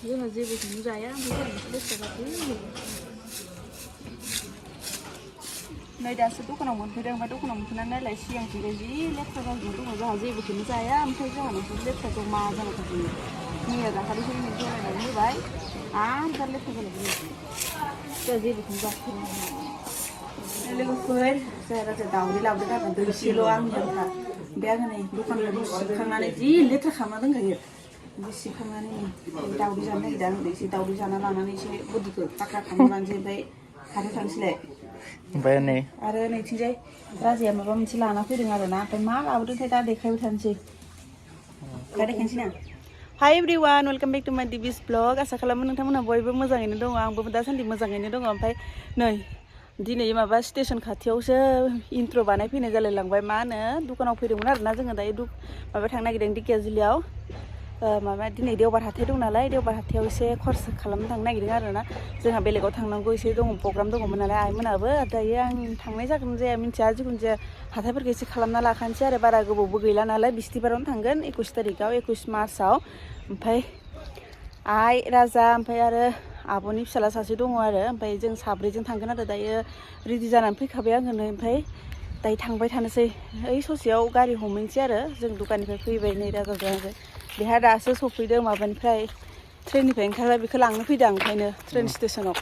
जोंहा जेबोखौनो जाया ओमफ्राय लेथ्रा गारदों नै दासो दखानाव मोनफैदों ओमफ्राय दखानाव मोनफैनानै नायलाय सिगांथिंजाय जि लेथ्रा जाजोबना दङ जोंहा जेबोखौनो जाया ओमफ्राय जोंहा नोंसोर लेथ्रा जमा जाना थायो मैया दाखालिसो मोनसे रायनानै होबाय आरो दा लेथ्रा जालायबाय जोंहा जेबोखौनो जाथारा लोगोफोर जोंहा दावदै लाबोदों आरो दैसेल' आंनि आन्था ओमफ्राय आङो नै दखाननिफ्राय सिबखांनानै जि लेथ्रा खालामना दोनखायो ओमफ्राय सिबखांनानै नै दावदै जानो नागिरदों आं एसे दावदै जाना लानानै एसे बडिखौ फाख्रा खालामना लानोसै ओमफ्राय हाथायाव थांसैलाय ओमफ्राय नै आरो नैथिंजाय राजाया माबा मोनसे लाना फैदों आरो ना ओमफ्राय मा लाबोदोंथाय दा देखायबाय थानोसै दा देखायनोसै ना हाय एभ्रिवान वेलकाम बेक टु माय दिबिस ब्लग आसा खालामो नोंथांमोनहा बयबो मोजाङैनो दङ आंबो दासान्दि मोजाङैनो दङ ओमफ्राय नै दिनै माबा स्टेशन खाथियावसो इन्ट्र' बानायफैनाय जालायलांबाय मा होनो दखानाव फैदोंमोन आरोना जोङो दायो माबा थांनो नागिरदों धेकियाजुलियाव माबा दिनै देवबार हाथाइ दं नालाय देवबार हाथायाव एसे खरस खालामनो थांनो नागिरदों आरोना जोंहा बेलेगाव थांनांगौ एसे दङ प्रग्राम दङमोन नालाय आइमोनाबो दायो आं थांनाय जागोन जाया मिन्थिया जिखुनु जाया हाथाइफोरखौ एसे खालामना लाखानोसै आरो बारा गोबावबो गैला नालाय बिस्थिबारावनो थांगोन 21 तारिखआव 21 मार्चआव ओमफ्राय आइ राजा ओमफ्राय आरो आब'नि फिसाला सासे दङ आरो ओमफ्राय जों साब्रैजों थांगोन आरो दायो रेडि जानानै फैखाबाय आङो नै ओमफ्राय दायो थांबाय थानोसै ओइ ससेयाव गारि हमहैनोसै आरो जों दखाननिफ्राय फैबाय नै राजाजों बेहा दासो सफैदों माबानिफ्राय ट्रेननिफ्राय ओंखारबाय बेखौ लांनो फैदों आं ओंखायनो ट्रेन स्टेसनाव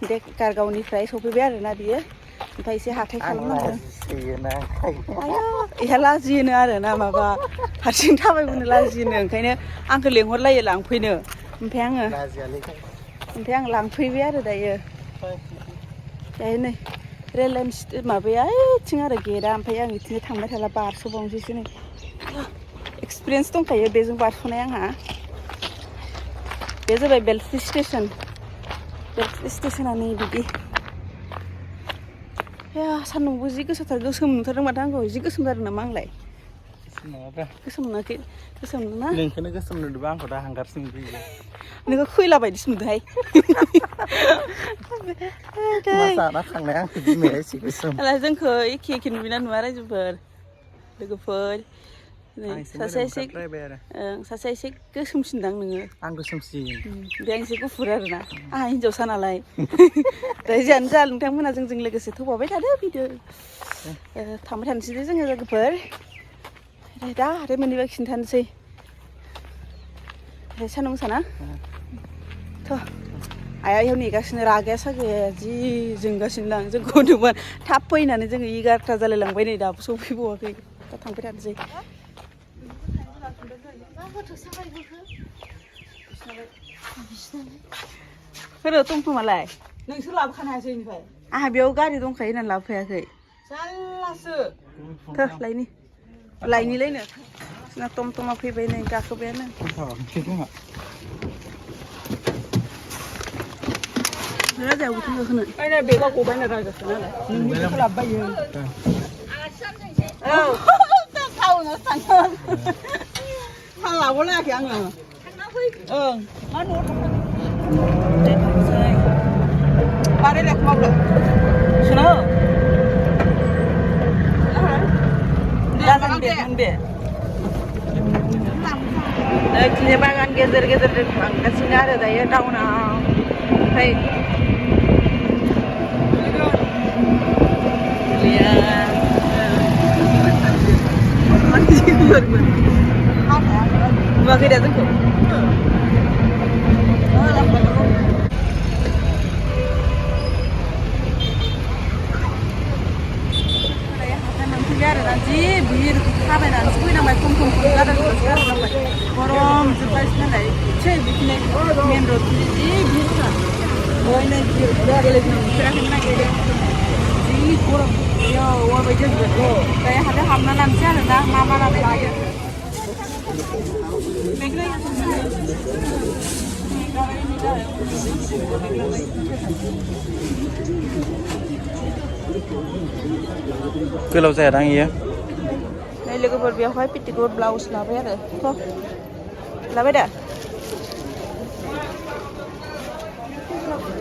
डेकारगावनिफ्राय सफैबाय आरोना बियो ओमफ्राय एसे हाथाइ खालामनांगौ इहा लाजियोनो आरोना माबा हारसिं थाबायबोनो लाजियोनो ओंखायनो आंखौ लेंहरलायो लांफैनो ओमफ्राय आं लांफैबाय आरो दायो नै रेल लाइन माबाया ओइथिं आरो गेटआ ओमफ्राय आं बिथिंजाय थांबाय थाला बारस'बावनोसैसो नै एक्सपिरियेन्स दंखायो बेजों बारस'नाय आंहा बे जाबाय बेलस्रि स्टेसन बेलस्रि स्टेसना नै बिदि सान्दुंबो जि गोसाथार गोसोम नुथारदों माथो आंखौ जि गोसोम जादों नामा आंलाय गोसोम नुवाखै गोसोम नुना नोंखौनो गोसोम नुदोंबा आंखौ दा हांगारसो नुदों नोङो खैला बायदिसो नुदोंहाय जोंखौ एखे एखे नुयोना नुवा रायजोफोर लोगोफोर सासेया एसे गोसोमसिनदां नोङो आं गोसोमसिन बे आं एसे गुफुर आरोना आंहा हिन्जावसा नालाय जियानो जा नोंथांमोना जोंजों लोगोसे थौबाय थादो भिडिअ थांबाय थानोसै दे जोङो लोगोफोर दा आरो मोनैबा खिन्थानोसै सान्दुं गोसाना थ' आइया इयाव नेगासिनो रागाया सागाया जि जोंगासिनो आं जोंखौ होनदोंमोन थाब फैनानै जोङो 11ता जालायलांबाय नै दाबो सफैबावाखै दा थांबाय थानोसै सोरो टमटमालाय नोंसोर लाबोखानो हायासै बेनिफ्राय आंहा बेयाव गारि दंखायो होननानै लाबोफायाखै जारलासो थ' लायनिलायनो जोंना टमटमा फैबाय नै गाखोबायानो राजाया बोथोर गाखोनो ओइ बेगाव गबायनो राजासो नालाय नोंनिखौ लाबोबायो औ टाउनाव थांगोन थां लाबोलायाखै आङो ओं मा न'आव थांसै बारायलायखौ मावदों सोना हो जागोन बे ओइथिंजाय बागान गेजेर गेजेरजों थांगासिनो आरो दायो टाउनाव ओमफ्राय नुवाखै दा जोंखौ मोनफैबाय आरोना जि भिर थाबायनानैसो फैनांबाय खम गारिफोरसो गारनांबाय गरम जोब्बायसो नालाय एसे बिदिनो मेन रड जि भिरखा नै बेलेगनो नुफेराखैमोन नागिरदों जि गरम बेयाव ओरैबायदि जोंबो दायो हाथाय हाबना लानोसै आरोना मा लानाय लायो गोलाव जायादां इयो नै लोगोफोर बेयावहाय पेटिकोट ब्लाउस लाबाय आरो लाबाय दा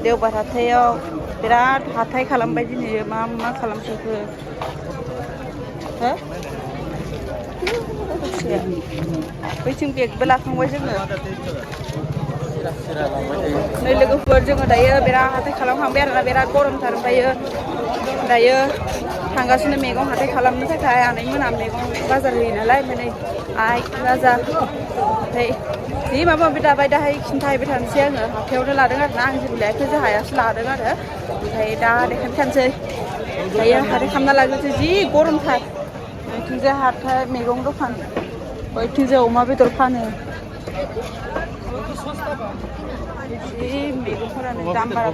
देवबार हाथायाव बिराद हाथाय खालामबाय दिनै मा खालामसोखो हो बैथिं बेगबो लाखांबाय जोङो नै लोगोफोर जोङो दायो बिराद हाथाय खालामखांबाय आरोना बिराद गरमथार ओमफ्रायो दायो थांगासिनो मैगं हाथाय खालामनो थाखाय आनैमोना मैगं बाजार होयो नालाय ओमफ्राय नै आइ राजा ओमफ्राय जि माबा माबि दाबाय दाहाय खिन्थाहैबाय थानोसै आङो हाथायावनो लादों आरोना आं जेबो लायाखै जोंहायासो लादों आरो ओमफ्राय दा देखायबाय थानोसै दायो हाथाय खालामना लाग्रोसै जि गरमथार ओइथिंजाय हाथाय मैगं दखान ओइथिंजाय अमा बेदर फानो जि मैगंफोरानो दाम बारा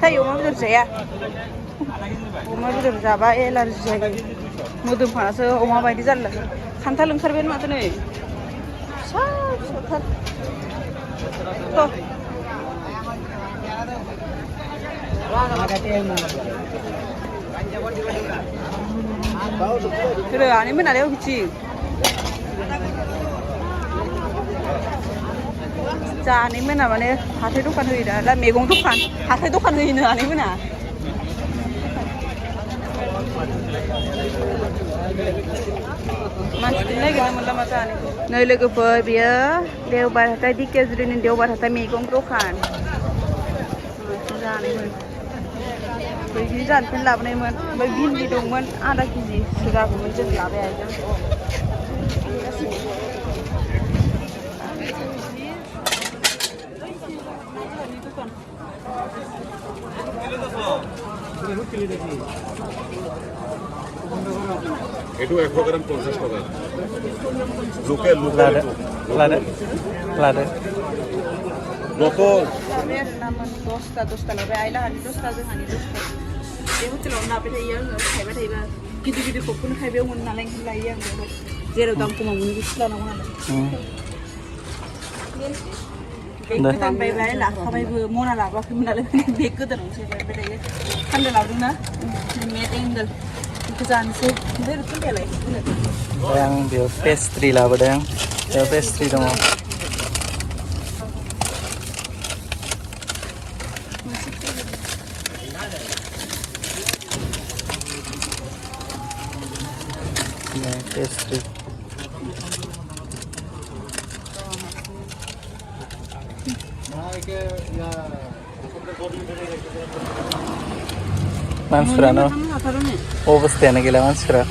थाय अमा बेदर जाया अमा बेदर जाबा एलार्जि जायो मोदोमफोरासो अमा बायदि जारला खान्थाल ओंखारबायानो माथो नै फिसा फिसाथार आनै मोनालाय बिथिं जानै मोना माने हाथाय दखान होयो दा मैगं दखान हाथाय दखान होयोनो आनै मोना मानसिखौनो नागिरनो मोनला माथो आनैखौ नै लोगोफोर बेयो देवबार हाथाय धिकियाजुलिनि देवबार हाथाय मैगं दखान जानायमोन बैदिनो जानोफिन लाबोनायमोन ओमफ्राय भिन्दि दंमोन आधा केजिसो जागौमोन जों लाबाय आइजों এটু 100 গ্রাম 50 টাকা লোকাল লোকাল লাদে যত लाबाय आरोना 10ता लाबाय आइ लाहानि 10ता जोंहानि 10ता बे हटेलावनो लाबाय थायो आङो खायबाय थायोबा गिदिर गिदिर खबखौनो खायबायाव मोनो नालाय ओंखायनो लायो आं बेयाव जेराव दाम खमाव मोनो बेसो लानांगौ नालाय बेग गोदान बायबाय लाखाबायबो मना लाबोआखैमोन नालाय बेग गोदानावनो सोबाय ओमफ्राय दायो थान्दा लाबोदोंना मेट एंगोल बेखौ जानोसै ओमफ्राय रुटियालाय ओमफ्राय आं बेयाव पेस्ट्रि लाबोदों बेयाव पेस्ट्रि दङ पेस्ट्रि मानसिफोरानो अबस्थायानो गैला मानसिफोरा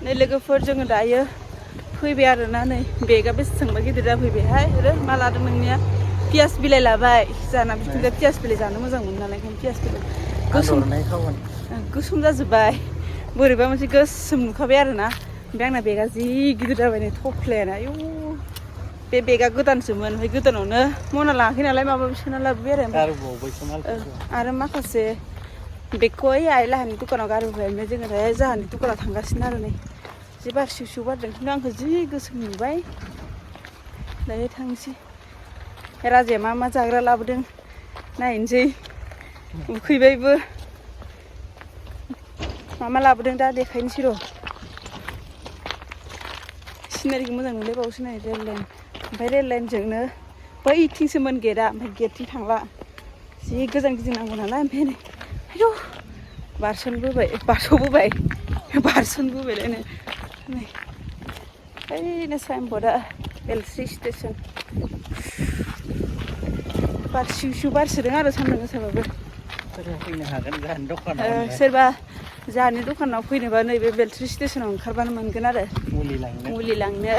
नै लोगोफोर जोङो दायो फैबाय आरोना नै बेगा बेसेबांबा गिदिर जाफैबायहाय आरो मा लादों नोंनिया पियास बिलाइ लाबाय जाना बिथिंजाय पियास बिलाइ जानो मोजां मोनो नालाय ओंखायनो पियास बिलाइ गोसोम जाजोब्बाय बोरैबा मोनसे गोसोम नुखाबाय आरोना ओमफ्राय आंना बेगा जि गिदिर जाबाय नै थफ्लायानो आयौ बे बेगा गोदानसोमोन ओमफ्राय गोदानावनो मना लाङाखै नालाय माबा सोना लाबोबाय आरो माखासे बेगखौ ओइ आइ लाहानि दखानाव गारबोबाय ओमफ्राय जोङो दायो जाहानि दखानाव थांगासिनो आरो नै जि बार सिउ सिउ बारदों खिन्थु आंखौ जि गोसोम नुबाय दायो थांसै राजाया मा मा जाग्रा लाबोदों नायनोसै उखैबायबो मा लाबोदों दा देखायनोसै र' सिनारिखौ मोजां नुलायबावोसो नै रेल लाइन ओमफ्राय रेल लाइनजोंनो बैथिंसोमोन गेटआ ओमफ्राय गेटथिं थांला जि गोजान गिदिंनांगौ नालाय ओमफ्राय नै आयौ बारसनबोबायलायनो नै ओइनो साइन बर्डआ बेलस्रि स्टेसन बार सिउ सिउ बारसोदों आरो सान्दुं गोसाबाबो सोरबा जाहानि दखानाव फैनोबा नैबे बेलस्रि स्टेसनाव ओंखारबानो मोनगोन आरो मुलि लांनो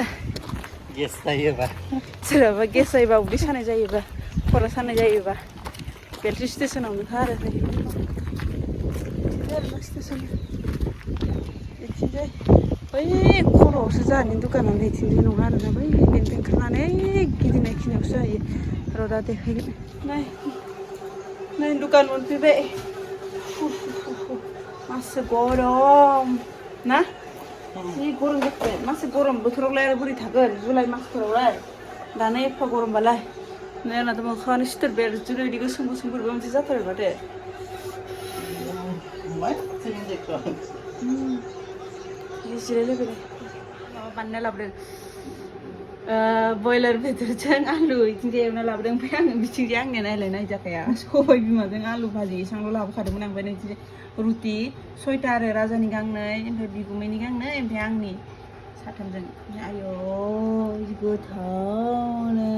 गेस जायोबा सोरबाबा गेस जायोबा उदै सानाय जायोबा खर' सानाय जायोबा बेलस्रि स्टेसनावनोखा आरो स्टेसन बिथिंजाय बै खर'आवसो जाहानि दखानाव नैथिंजाय नङा आरोना बै बेनिफ्राय ओंखारनानै गिदिंनाय खिनियावसो जाहैयो र' दा देखायगोन नै दखान मोनफैबाय मासे गरम ना जि गरम जाबाय मासे गरम बोथोरावलाय आरो बोरै थागोन जुलाइ मासफोरावलाय दानो एफा गरमबालाय नै आंनाथ' मोखाङानो सिथोरबाय आरो जुलाइ बिदि गोसोम गोसोम बोरैबा मोनसे जाथारबाय माथो जिरायलायबाय माबा बानायना लाबोदों बयलार बेदरजों आलु इथिंजाय एवना लाबोदों ओमफ्राय आङो बिथिंजाय आंनिया नायलाय जाखाया सबाय बिमाजों आलु भाजि एसांल' लाबोखादोंमोन आं ओमफ्राय नोंथिंजाय रुटि 6टा आरो राजानि गांनै ओमफ्राय बिगुमैनि गांनै ओमफ्राय आंनि साथामजों आयौ गोथावनो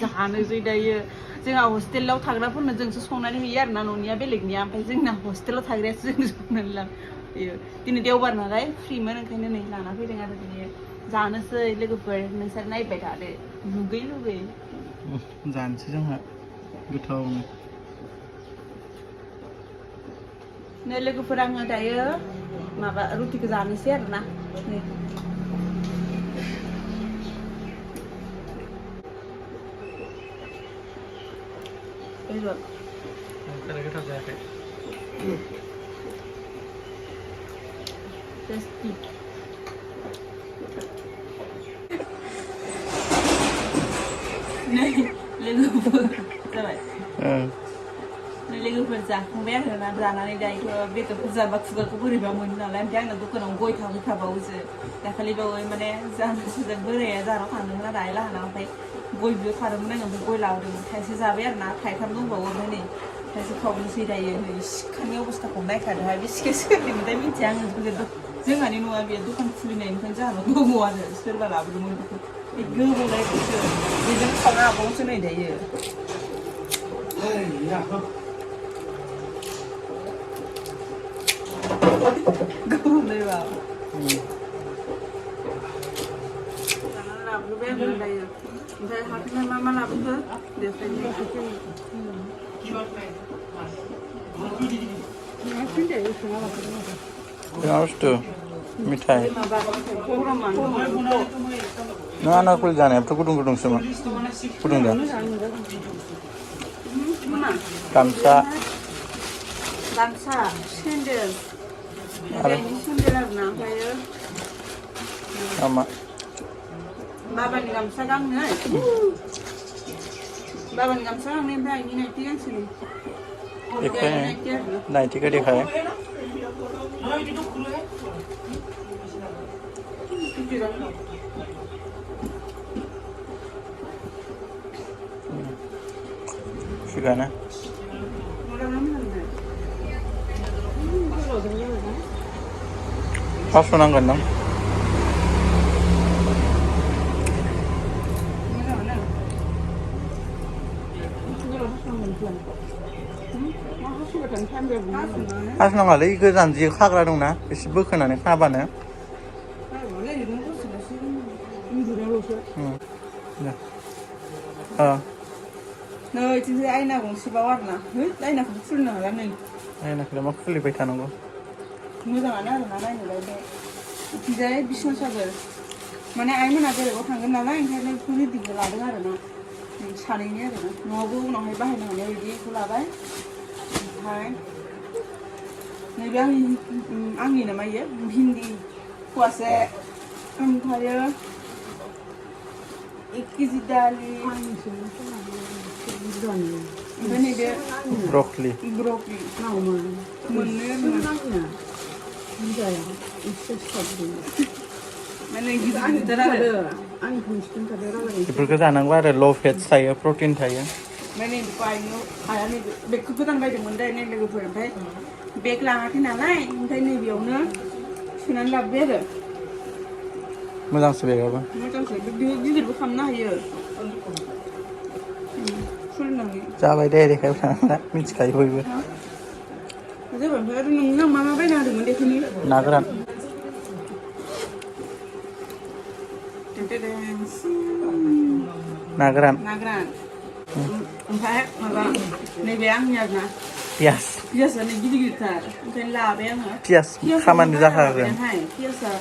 जानोसै दायो जोंहा हस्टेलाव थाग्राफोरनो जोंसो संनानै होयो आरोना न'निया बेलेगनिया ओमफ्राय जोंना हस्टेलाव थाग्रायासो जोंनो संनानै लाबोयो दिनै देवबार नालाय फ्रिमोन ओंखायनो नै लाना फैदों आरो दिनै जानोसै लोगोफोर नोंसोर नायबाय थादो लुगै लुगै जानोसै जोंहा गोथावनो नै लोगोफोर आङो दायो माबा रुटिखौ जानोसै आरोना नै गोथाव जायाखै टेस्टि नै लोगोफोर जाबाय नै लोगोफोर जाखांबाय आरोना जानानै दायोथ' बेदरफोर जाबा खुगाखौ बोरैबा मोनो नालाय ओमफ्राय आंना दखानाव गय थाबोखाबावोसो दाखालि बावै माने जानोसो बोराया जानाव थांदोंमोन आरो आइ लाहानाव ओमफ्राय गय बिखादोंमोन आङो ओमफ्राय गय लाबोदोंमोन थाइसे जाबाय आरोना थाइथाम दंबावो ओमफ्राय नै थाइसे खावनोसै दायो नै सिखानि अबस्थाखौ नायखादोंहाय बेसे सोरनिमोनथाय मिथिया आङो जोंहानि न'आ बे दखान खुलिनायनिफ्राय जाहानाव दङ आरो सोरबा लाबोदोंमोन बेखौ बे गोबावलायबावसो बेजों खावनो हाबावसो नै दायो गोबावलायबा लाबोबाय आङो दायो ओमफ्राय हाथायनिफ्राय मा लाबोखो बुस्थु मिठाइ नों आनारकुल जानायाथ' गुदुं गुदुंसोमोन फुदुंदों गामसा सेन्देल आरोना ओमफ्रायो मा बाबानि गामसा गांनै ओमफ्राय आंनि नाइटि गांसे नाइटिखौ देखाय थिगानो पास्स' नांगोन नों पास नाङालै गोजान जि खाग्रा दंना एसे बोखोनानै खाबानो नै इथिंजाय आयना गंसेबाव आरोना आयनाखौबो खुलिनो हाला नै आयनाखौलाय मा खुलिबाय थानांगौ मोजाङानो आरोना नायनोलाय बे इथिंजाय बिसना सादोर माने आइमोना बेलेगाव थांगोन नालाय ओंखायनो बेखौ रेडिखौ लादों आरोना सानैनि आरोना न'आवबो उनावहाय बाहायनो हानाय बायदिखौ लाबाय ओमफ्राय नैबे आंनि नामा इयो भिन्दि फवासे ओमफ्रायो 1 केजि दालि ओमफ्राय नैबे ब्रकलि मोननै माने गिदिर आरो बेफोरखौ जानांगौ आरो ल' फेट्स थायो प्रटिन थायो ओमफ्राय नै बेखौ आइया नै बेगखौ गोदान बायदोंमोन दा नै लोगोफोर ओमफ्राय बेग लाङाखै नालाय ओमफ्राय नैबेयावनो सोनानै लाबोबाय आरो मोजांसो बेगाबो मोजांसो गिदिरबो खालामनो हायो जाबाय दे देखायबाय थानांला मिथिखायो बयबो जाबाय ओमफ्राय आरो नोंनो मा बायना होदोंमोन देखोनि ना गोरान ना गोरान ओमफ्राय माबा नैबे आंनि आरोना पियासआ नै गिदिर गिदिरथार ओंखायनो लाबाय आङो पियास खामानि जाखागोन पियासआ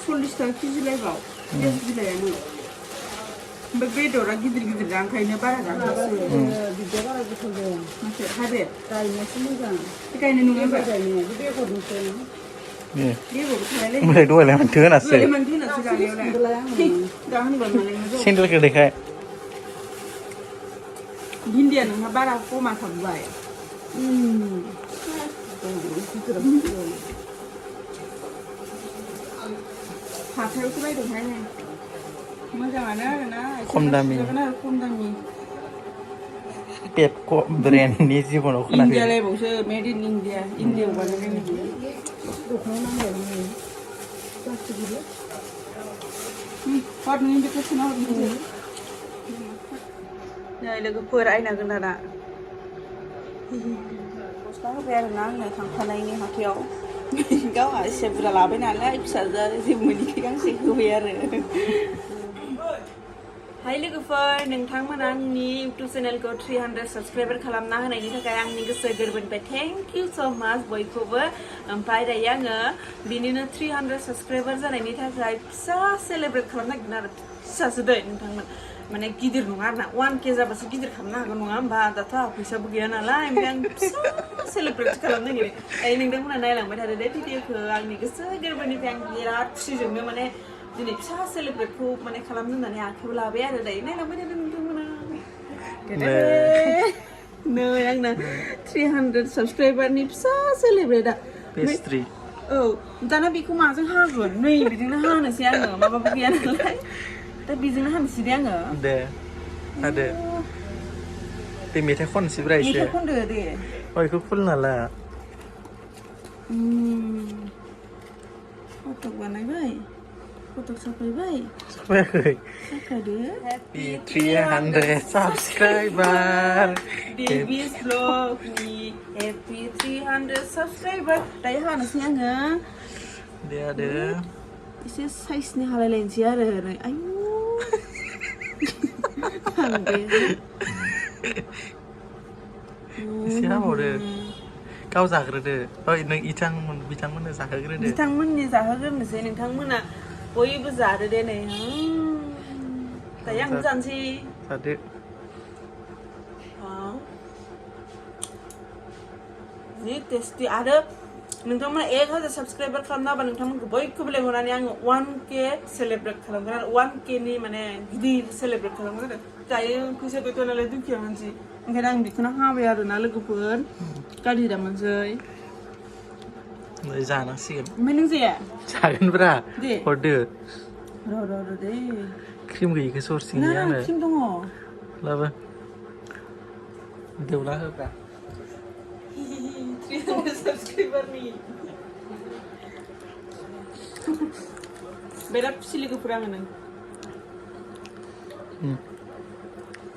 40 थाखा केजि लायबाव पियास बिलाइआनो ओमफ्राय बेदरा गिदिर गिदिर ओंखायनो बारा जाखासो बिदिया बारा गोथाव जाया माथो हाबे गायनायासो मोजां गायनो नङा होनबा गायनाया बेगरनिसो ओमफ्राय दहायलाय मानथो होनासै सेन्देलखौ देखाय भिन्दिया नोंहा बारा कमा थाबबाय हाथायावसो बायदोंहाय नै मोजाङानो आरोना खम दामि खम दामि पेपक ब्रेन्डनि जिबनाव इन्डिया खोनाफेराखै लायबावसो मेड इन इन्डिया इन्डियायाव बानायनाय बियो दख'नायाव नांगौ नै प्लास्टिक गिदिर हरनि बेखौ सोना हरनोसै नै लोगोफोर आयना गोनाना गस्ला होबाय आरोना आंनो थांफानायनि हाथायाव गावहा एसे बुरजा लाबाय नालाय फिसाजोआ जेबो मोनिखाय गांसे होबाय आरो हाय लोगोफोर नोंथांमोना आंनि इउटुब चेनेलखौ 300 साबस्क्राइबार खालामना होनायनि थाखाय आंनि गोसो गोरबोनिफ्राय थेंक इउ स' माच बयखौबो ओमफ्राय दायो आङो बिनिनो 300 साबस्क्राइबार जानायनि थाखाय फिसा सेलेब्रेट खालामनो नागिरदों आरो फिसासो दै नोंथांमोन माने गिदिर नङा आरोना 1K जाबासो गिदिर खालामनो हागोन नङा होमबा दाथ' फैसाबो गैया नालाय ओमफ्राय आं फिसा सेलेब्रेट खालामनो नागिरदों दायो नोंथांमोना नायलांबाय थादो दे भिडिअखौ आंनि गोसो गोरबोनिफ्राय आं बिराद खुसिजोंनो माने दिनै फिसा सेलेब्रेटखौ माने खालामनो होननानै आखाइयाव लाबाय आरो दायो नायलांबाय थादो नोंथांमोना नै आंना 300 साबस्क्राइबारनि फिसा सेलेब्रेटआ पेस्ट्री औ दाना बेखौ माजों हागोन नै बेजोंनो हानोसै आङो माबाबो गैया नालाय दा बेजोंनो हानोसै दे आङो दे हादो दे मेथाइ खननोसैब्रा एसे मेथाइ खनदो दे बेखौ खुलिना ला फटक बानायबाय फटक साफायबाय साफायाखै साफायदो Happy 300 साबस्क्राइबार डेभिस ब्लगनि हेपि 300 साबस्क्राइबार दायो हानोसै आङो दे हादो एसे साइजनि हालायलायनोसै आरो आयु एसे हाबावदो गाव जाग्रोदो नों बिथांमोननो जाहोग्रोदो बिथांमोननि जाहोग्रोनोसै नोंथांमोना बयबो जादो दे नै दायो आंबो जानोसै जादो जि टेस्टि आरो नोंथांमोना 1000 साबस्क्राइबार खालामना होबा नोंथांमोनखौ बयखौबो लेंहरनानै आङो 1K सेलेब्रेट खालामगोन आरो 1K नि माने गिदिर सेलेब्रेट खालामगोन आरो दायो फैसा गैथ'आ नालाय दुखिया मानसि ओंखायनो आं बेखौनो हाबाय आरोना लोगोफोर गाज्रि दामोनसै जानांसिगोन ओमफ्राय नों जाया जागोनब्रा दे हरदो र' दे क्रिम गैयिखौ सरसिगोन ना आङो क्रिम दङ लाबो देवला होब्रा 300 साबस्क्राइबारनि बिराद खुसि लोगोफोर आङो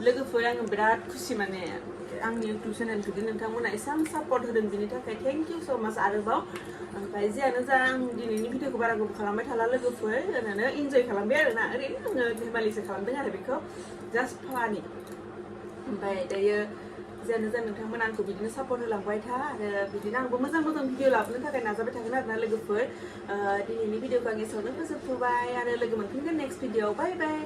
लोगोफोर आङो बिराद खुसि माने आंनि इउटुब चेनेलखौ नोंथांमोना एसेबां सापर्ट होदों बिनि थाखाय थेंक इउ स' माच आरोबाव ओमफ्राय जियानो जा आं दिनैनि भिडिअखौ बारा गोबाव खालामबाय थाला लोगोफोर ओरैनो इन्जय खालामबाय आरोना ओरैनो आङो धेमालिसो खालामदों आरो बेखौ जास्ट फानि ओमफ्राय दायो जियानो जा नोंथांमोना आंखौ बिदिनो सापर्ट होलांबाय था आरो बिदिनो आंबो मोजां मोजां भिडिअ लाबोनो थाखाय नाजाबाय थागोन आरोना लोगोफोर दिनैनि भिडिअखौ आं एसेयावनो फोजोबथ'बाय आरो लोगो मोनफिनगोन नेक्स्ट भिडिअ बाय बाय